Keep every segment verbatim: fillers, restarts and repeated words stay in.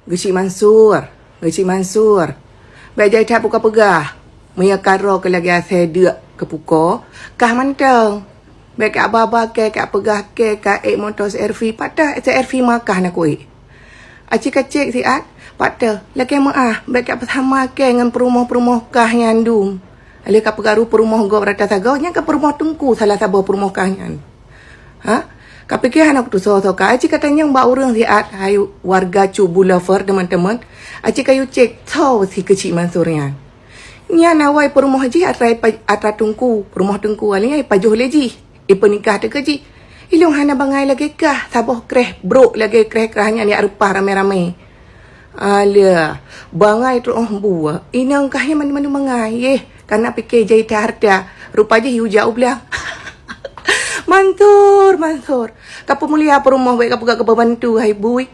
Geuchik Mansur, Geuchik Mansur. Bèk jai that buka peugah. Meunyoe ka droe keu lagèe asèe deuk keu pukoe, kah mantong. Bèk kah ba-ba kèe, kah peugah kèe, kah ék moto C R V, pat teuh C R V ma kah na kuék. Aci ka cék siat, pat teuh, lakèe meu'ah, bèk kah peusama kèe ngon peurumoh-peurumoh kah nyan dum. Lheuh ka peukaru peurumoh gob rata sagoe, nyan ka peurumoh teungku salah saboh peurumoh kah nyan. Ha? Ka pike hana kutusoe-soe kah, aci ka tanyong bak ureueng siat, hai warga Cut Bul lover teman-teman. Aci ka yue cék, soe si Geuchik Mansur nyan. Nyan awai peurumoh jih atra, atra teungku, peurumoh teungku, akhirnya ipajoh lé jih. Ipeunikah teuh keu jih. Ilôn hana bangai lagèe kah, saboh kréh brok lagèe kréh-kréh nyan jak reupah ramé-ramé. Alah, bangai trok óh bu. Inong kah nyan mandum-mandum bangai. Yeh, kana pike jai that hareuta. Rupa jih yue jak u blang. Mansur, Mansur. Ka peumulia peurumoh bèk ka peugah keu pembantu, hai bui.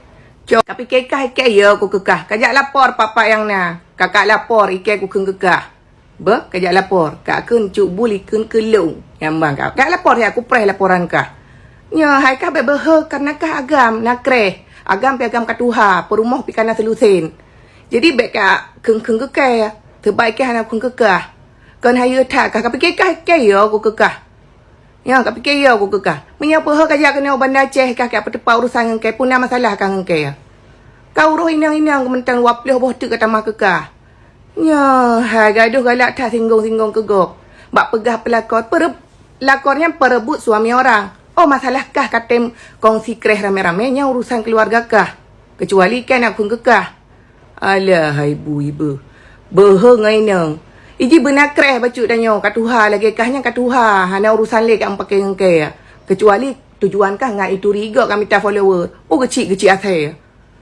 Cok, ka pike kah ikèe yo ku keu kah. Ka jak lapor papa nyang na. Kakak lapor ikèe ku kheun keu kah. Beuh, ka jak lapor. Kak kheun Cut Bul ikheun keu lôn. Nyang ban kah. Kak lapor ya, kupreh laporan kah. Nyoe hai kah bèk beuhe karena kah agam na kréh. Agam pi agam ka tuha, peurumoh pi kana seulusen. Jadi bèk kah kheun-kheun keu kèe. Seubab ikèe hana kheun keu kah. Kon hayeue that kah, ka pike kah ikèe yo ku keu kah. Nyoe ka pike yo ku keu kah. Meunyoe peuhe ka jak keunoe u Banda Aceh kah, kah peuteupat urusan ngon kèe, peue na masalah kah ngon kèe. Ka uroh inong-inong mantong dua ploh boh teuk ka tamah keu kah. Nyoe hai gadoh galak that singgong-singgong keu gob. Bak peugah peulakor, peureb-, lakor nyan perebut suami orang. Oh, masalah kah katem kongsi kréh ramé-ramé, nyan urusan keuluwarga kah. Keucuali kèe na kheun keu kah. Alah hai bui beuh. Beuhe ngon inong. Iji beuna kréh bacut tanyoe, ka tuha lagèe kah nyan ka tuha, hana urusan lé kah meupaké ngon kèe. Keucuali tujuan kah ngat ituri gob ka mita follower. Oh geuchik-geuchik asèe.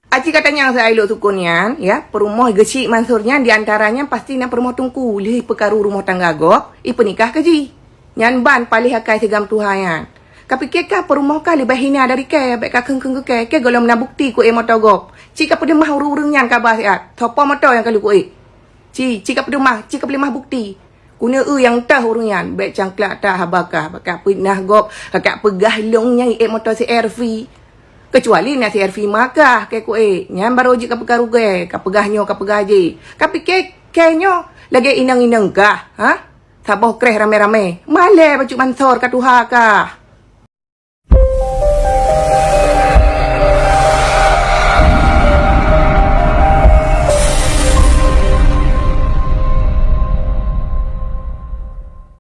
Aci ka tanyong seuai lôn sukon nyan, ya, peurumoh Geuchik Mansur nyan di antara nyan pasti na peurumoh teungku, lheuh ipeukaru rumoh tangga gob, ipeunikah keu jih. Nyan ban paléh akai sigam tuha nyan. Ka pike kah peurumoh kah leubeh hina dari kèe, bèk ka kheun-kheun keu kèe, kèe gohlom na bukti kuék moto gob. Ci ka peudeumah ureueng-ureueng nyan kaba siat, soe po moto nyang ka lheuh kuék. Ci, ci ka peudeumah, ci ka peuleumah bukti. Keuneuk eu nyang teuh ureueng nyan, bèk cangklak that haba kah, bak kah fitnah gob, bak kah peugah lôn nyan ék moto C R V. Keucuali na C R V ma kah kèe kuék, nyan barô jeuet ka peukaru kèe, ka peugah nyoe, ka peugah jih. Ka pike kèe nyoe lagèe inong-inong kah, ha? Saboh kréh ramé-ramé. Malèe bacut Mansur ka tuha kah.